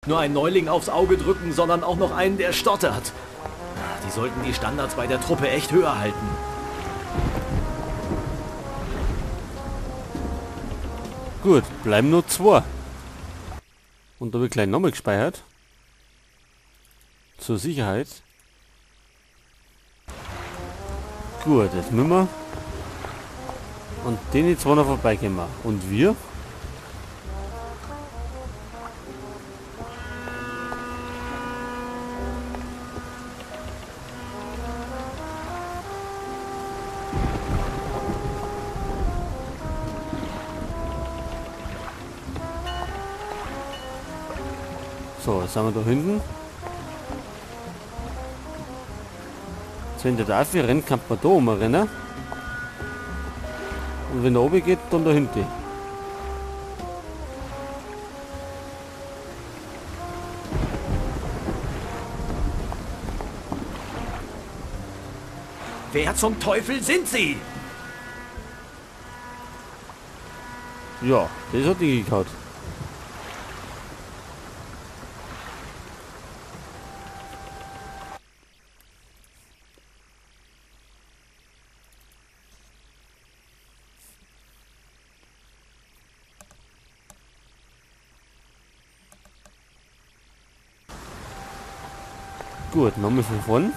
Nur einen Neuling aufs Auge drücken, sondern auch noch einen, der stottert. Die sollten die Standards bei der Truppe echt höher halten. Gut, bleiben nur 2. Und da wird gleich nochmal gespeichert. Zur Sicherheit. Gut, jetzt müssen wir an den 2 noch vorbeigehen. Und wir? So, jetzt sind wir da hinten. Jetzt, wenn der dafür rennt, kann man da oben rennen. Und wenn der oben geht, dann da hinten. Wer zum Teufel sind Sie? Ja, das hat die gekaut. Gut, nochmal von vorn.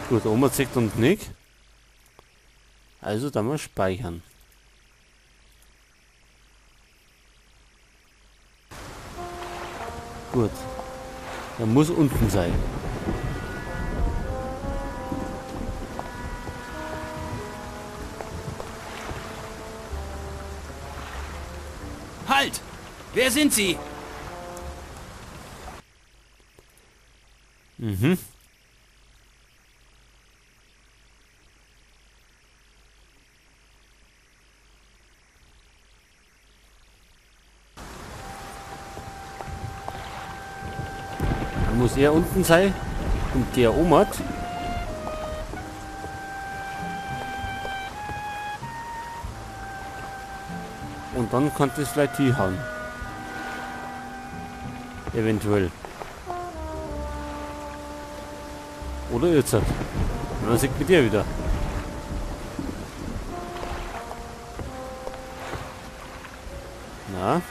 Gut, Oma zeigt uns nicht. Also dann mal speichern. Gut. Er muss unten sein. Halt! Wer sind Sie? Mhm. Muss er unten sein und der oben hat. Und dann kann das vielleicht hier hauen. Eventuell. Oder jetzt. Und dann sieht mit dir wieder. Na?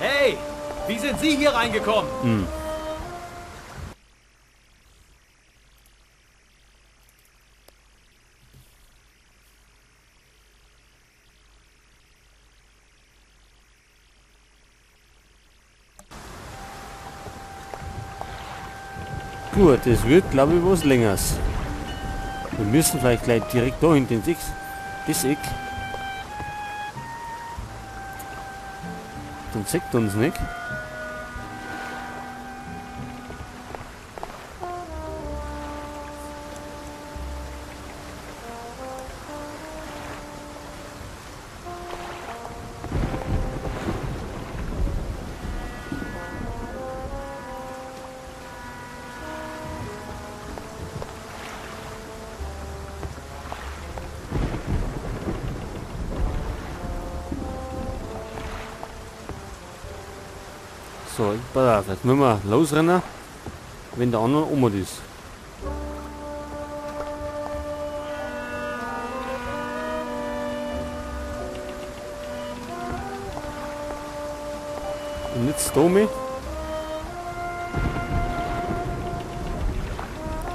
Hey, wie sind Sie hier reingekommen? Hm. Gut, das wird, glaube ich, was Längeres. Wir müssen vielleicht gleich direkt da hinten ins X. Das Eck. Dann zeigt uns nicht. So, pass auf, jetzt müssen wir losrennen, wenn der andere um ist. Und jetzt Domi.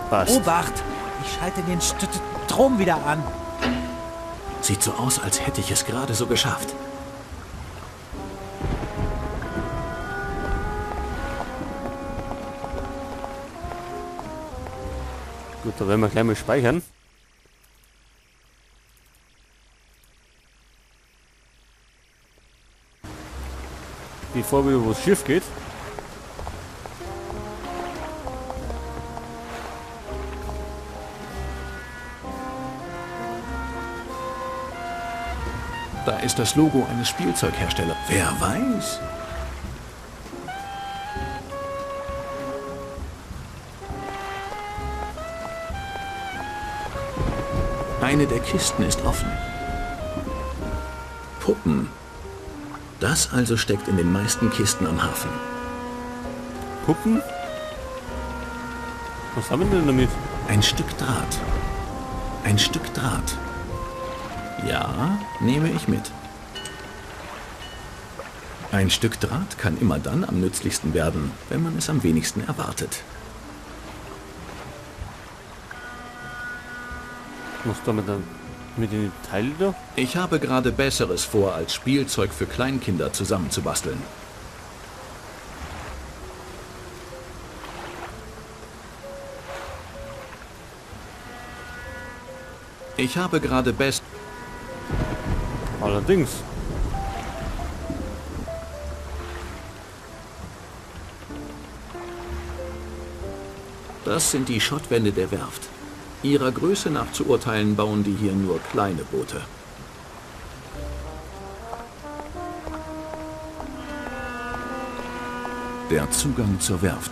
Passt. Obacht! Ich schalte den Strom wieder an. Sieht so aus, als hätte ich es gerade so geschafft. Gut, da werden wir gleich mal speichern. Bevor wieder was schief geht. Da ist das Logo eines Spielzeugherstellers. Wer weiß? Eine der Kisten ist offen. Puppen. Das also steckt in den meisten Kisten am Hafen. Puppen? Was haben wir denn damit? Ein Stück Draht. Ein Stück Draht. Ja, nehme ich mit. Ein Stück Draht kann immer dann am nützlichsten werden, wenn man es am wenigsten erwartet. Was da mit den Teilen da? Ich habe gerade Besseres vor, als Spielzeug für Kleinkinder zusammenzubasteln. Ich habe gerade best... Allerdings. Das sind die Schottwände der Werft. Ihrer Größe nach zu urteilen, bauen die hier nur kleine Boote. Der Zugang zur Werft.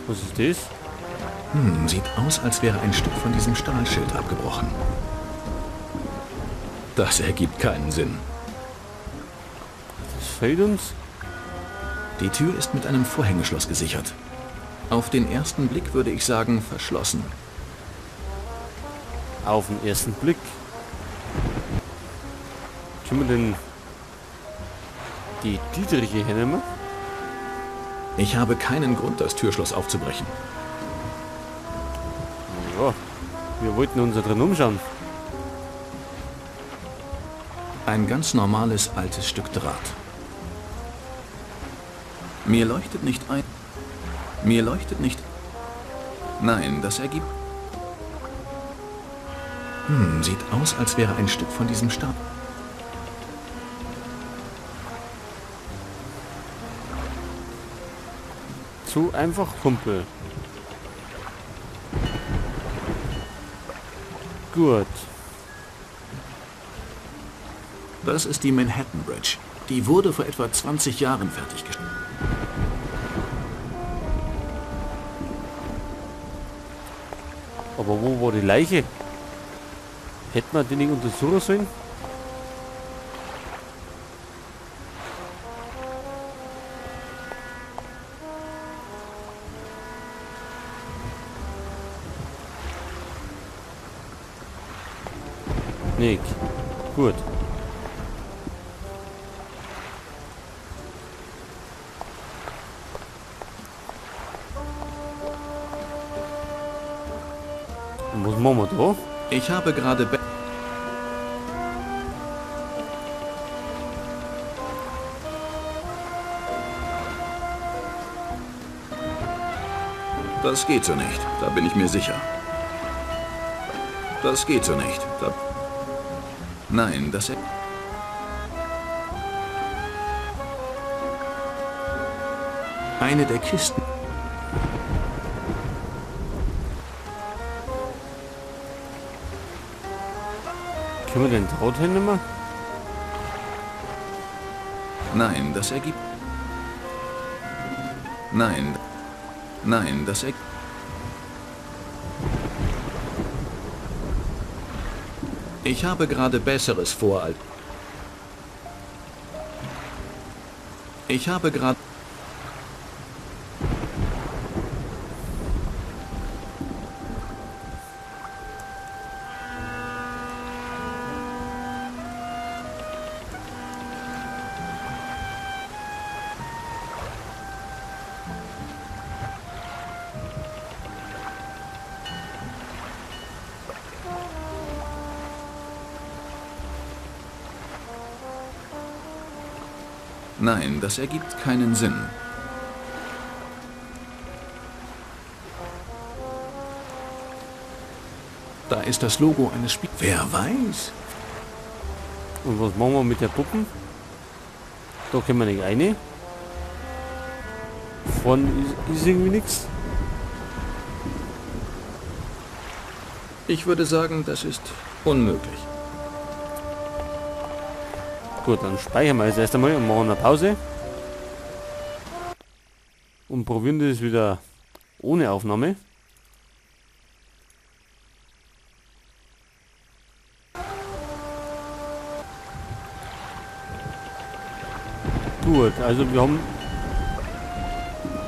Was ist das? Sieht aus, als wäre ein Stück von diesem Stahlschild abgebrochen. Das ergibt keinen Sinn. Das fehlt uns. Die Tür ist mit einem Vorhängeschloss gesichert. Auf den ersten Blick würde ich sagen, verschlossen. Auf den ersten Blick. Können wir denn die Dietriche hernehmen? Ich habe keinen Grund, das Türschloss aufzubrechen. Ja, wir wollten uns da drin umschauen. Ein ganz normales altes Stück Draht. Mir leuchtet nicht ein... Mir leuchtet nicht... Nein, das ergibt... Sieht aus, als wäre ein Stück von diesem Stab. Zu einfach, Kumpel. Gut. Das ist die Manhattan Bridge. Die wurde vor etwa 20 Jahren fertiggestellt. Aber wo war die Leiche? Hätte man die nicht untersuchen sollen? Nick. Gut. Und was machen wir da? Ich habe gerade... Das geht so nicht, da bin ich mir sicher. Das geht so nicht, da... Nein, das... Eine der Kisten... Können wir den Draht hinnehmen? Nein, das ergibt... Nein. Nein, das ergibt... Ich habe gerade Besseres vor als... Ich habe gerade... Nein, das ergibt keinen Sinn. Da ist das Logo eines Spiels. Wer weiß? Und was machen wir mit der Puppen? Da können wir nicht rein. Vorne ist irgendwie nichts. Ich würde sagen, das ist unmöglich. Gut, dann speichern wir jetzt erst einmal und machen eine Pause. Und probieren das wieder ohne Aufnahme. Gut, also wir haben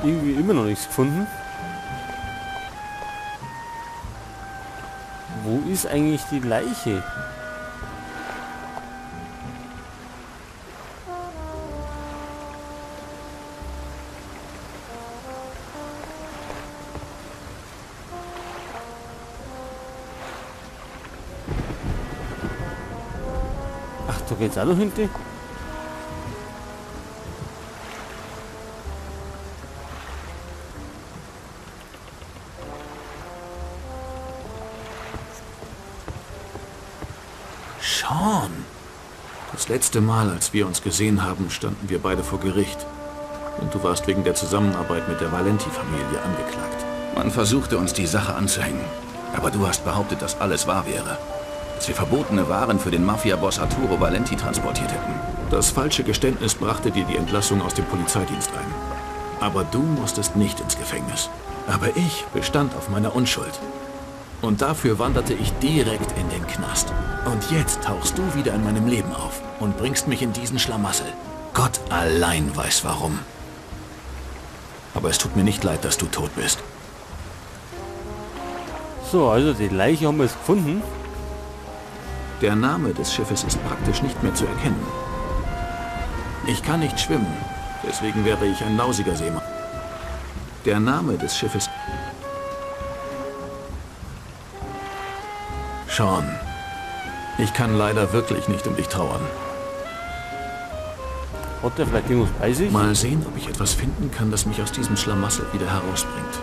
irgendwie immer noch nichts gefunden. Wo ist eigentlich die Leiche? Ach, da geht's auch noch hinten. Sean! Das letzte Mal, als wir uns gesehen haben, standen wir beide vor Gericht. Und du warst wegen der Zusammenarbeit mit der Valenti-Familie angeklagt. Man versuchte uns die Sache anzuhängen. Aber du hast behauptet, dass alles wahr wäre. Dass wir verbotene Waren für den Mafia-Boss Arturo Valenti transportiert hätten. Das falsche Geständnis brachte dir die Entlassung aus dem Polizeidienst ein. Aber du musstest nicht ins Gefängnis. Aber ich bestand auf meiner Unschuld. Und dafür wanderte ich direkt in den Knast. Und jetzt tauchst du wieder in meinem Leben auf und bringst mich in diesen Schlamassel. Gott allein weiß warum. Aber es tut mir nicht leid, dass du tot bist. So, also die Leiche haben wir jetzt gefunden. Der Name des Schiffes ist praktisch nicht mehr zu erkennen. Ich kann nicht schwimmen, deswegen wäre ich ein lausiger Seemann. Der Name des Schiffes... Sean, ich kann leider wirklich nicht um dich trauern. Hat der vielleicht irgendwas bei sich? Mal sehen, ob ich etwas finden kann, das mich aus diesem Schlamassel wieder herausbringt.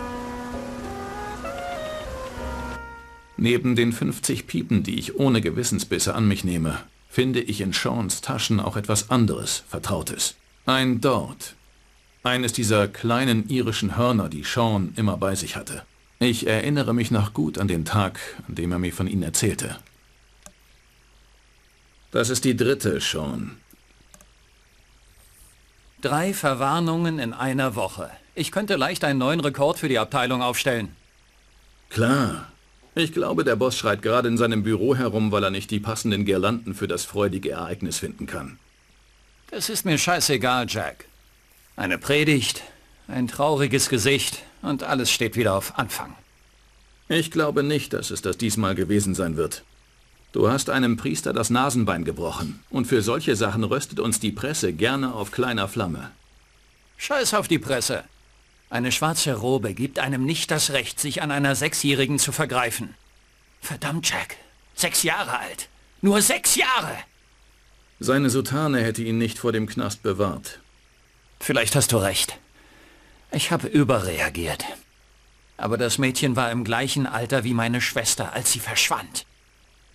Neben den 50 Piepen, die ich ohne Gewissensbisse an mich nehme, finde ich in Seans Taschen auch etwas anderes, Vertrautes. Ein Dort. Eines dieser kleinen irischen Hörner, die Sean immer bei sich hatte. Ich erinnere mich noch gut an den Tag, an dem er mir von ihnen erzählte. Das ist die dritte, Sean. 3 Verwarnungen in einer Woche. Ich könnte leicht einen neuen Rekord für die Abteilung aufstellen. Klar. Ich glaube, der Boss schreit gerade in seinem Büro herum, weil er nicht die passenden Girlanden für das freudige Ereignis finden kann. Das ist mir scheißegal, Jack. Eine Predigt, ein trauriges Gesicht und alles steht wieder auf Anfang. Ich glaube nicht, dass es das diesmal gewesen sein wird. Du hast einem Priester das Nasenbein gebrochen und für solche Sachen röstet uns die Presse gerne auf kleiner Flamme. Scheiß auf die Presse. Eine schwarze Robe gibt einem nicht das Recht, sich an einer 6-Jährigen zu vergreifen. Verdammt, Jack. 6 Jahre alt. Nur 6 Jahre! Seine Soutane hätte ihn nicht vor dem Knast bewahrt. Vielleicht hast du recht. Ich habe überreagiert. Aber das Mädchen war im gleichen Alter wie meine Schwester, als sie verschwand.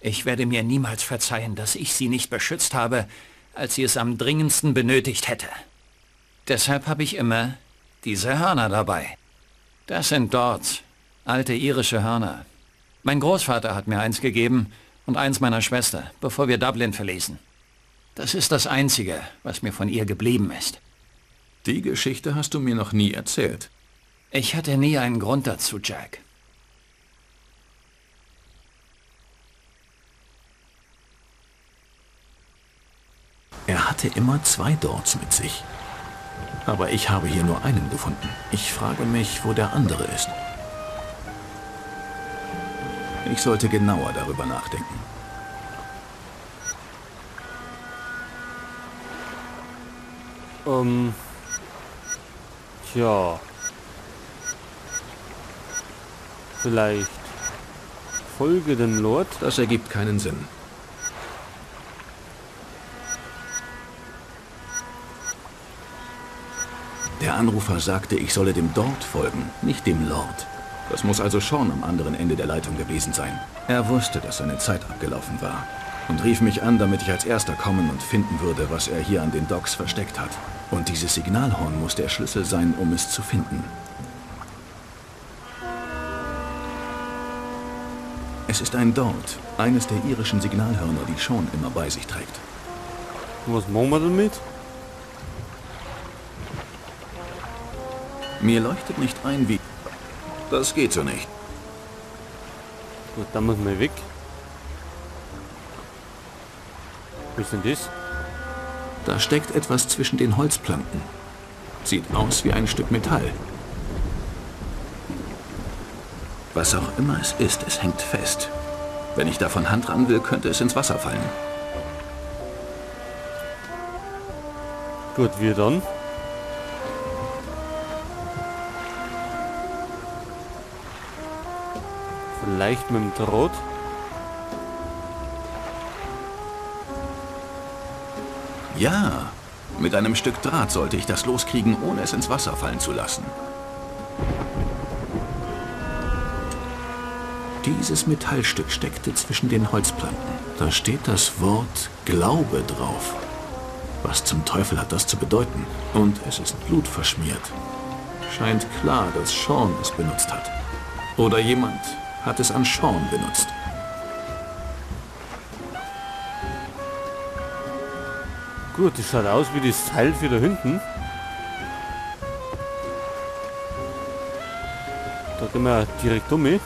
Ich werde mir niemals verzeihen, dass ich sie nicht beschützt habe, als sie es am dringendsten benötigt hätte. Deshalb habe ich immer diese Hörner dabei. Das sind Dorts, alte irische Hörner. Mein Großvater hat mir eins gegeben und eins meiner Schwester, bevor wir Dublin verließen. Das ist das Einzige, was mir von ihr geblieben ist. Die Geschichte hast du mir noch nie erzählt. Ich hatte nie einen Grund dazu, Jack. Er hatte immer 2 Dorts mit sich. Aber ich habe hier nur einen gefunden. Ich frage mich, wo der andere ist. Ich sollte genauer darüber nachdenken. Tja. Vielleicht folge dem Lord. Das ergibt keinen Sinn. Der Anrufer sagte, ich solle dem Dort folgen, nicht dem Lord. Das muss also Sean am anderen Ende der Leitung gewesen sein. Er wusste, dass seine Zeit abgelaufen war und rief mich an, damit ich als Erster kommen und finden würde, was er hier an den Docks versteckt hat. Und dieses Signalhorn muss der Schlüssel sein, um es zu finden. Es ist ein Dort, eines der irischen Signalhörner, die Sean immer bei sich trägt. Was machen wir damit? Mir leuchtet nicht ein, wie... Das geht so nicht. Gut, dann müssen wir weg. Was ist denn das? Da steckt etwas zwischen den Holzplanken. Sieht aus wie ein Stück Metall. Was auch immer es ist, es hängt fest. Wenn ich da von Hand ran will, könnte es ins Wasser fallen. Gut, wir dann. Vielleicht mit dem Draht. Ja, mit einem Stück Draht sollte ich das loskriegen, ohne es ins Wasser fallen zu lassen. Dieses Metallstück steckte zwischen den Holzplanken. Da steht das Wort Glaube drauf. Was zum Teufel hat das zu bedeuten? Und es ist blutverschmiert. Scheint klar, dass Sean es benutzt hat. Oder jemand hat es an Sean benutzt. Gut, das schaut aus wie das Teil für da hinten. Da gehen wir direkt um.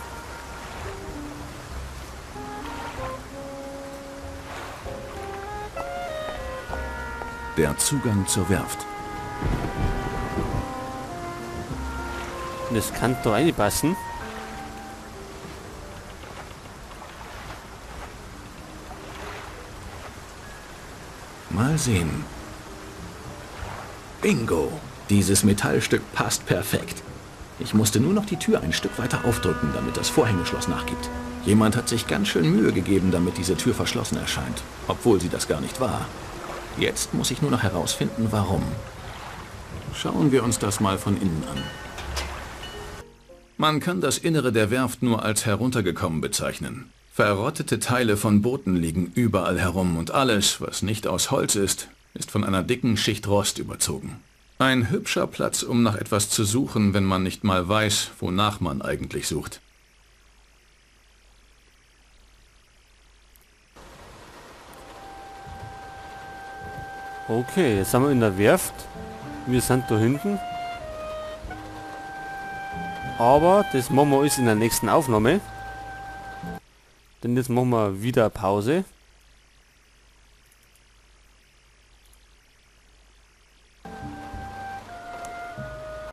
Der Zugang zur Werft. Das kann da reinpassen. Mal sehen. Bingo! Dieses Metallstück passt perfekt. Ich musste nur noch die Tür ein Stück weiter aufdrücken, damit das Vorhängeschloss nachgibt. Jemand hat sich ganz schön Mühe gegeben, damit diese Tür verschlossen erscheint, obwohl sie das gar nicht war. Jetzt muss ich nur noch herausfinden, warum. Schauen wir uns das mal von innen an. Man kann das Innere der Werft nur als heruntergekommen bezeichnen. Verrottete Teile von Booten liegen überall herum und alles, was nicht aus Holz ist, ist von einer dicken Schicht Rost überzogen. Ein hübscher Platz, um nach etwas zu suchen, wenn man nicht mal weiß, wonach man eigentlich sucht. Okay, jetzt sind wir in der Werft. Wir sind da hinten. Aber das machen wir alles in der nächsten Aufnahme. Denn jetzt machen wir wieder Pause.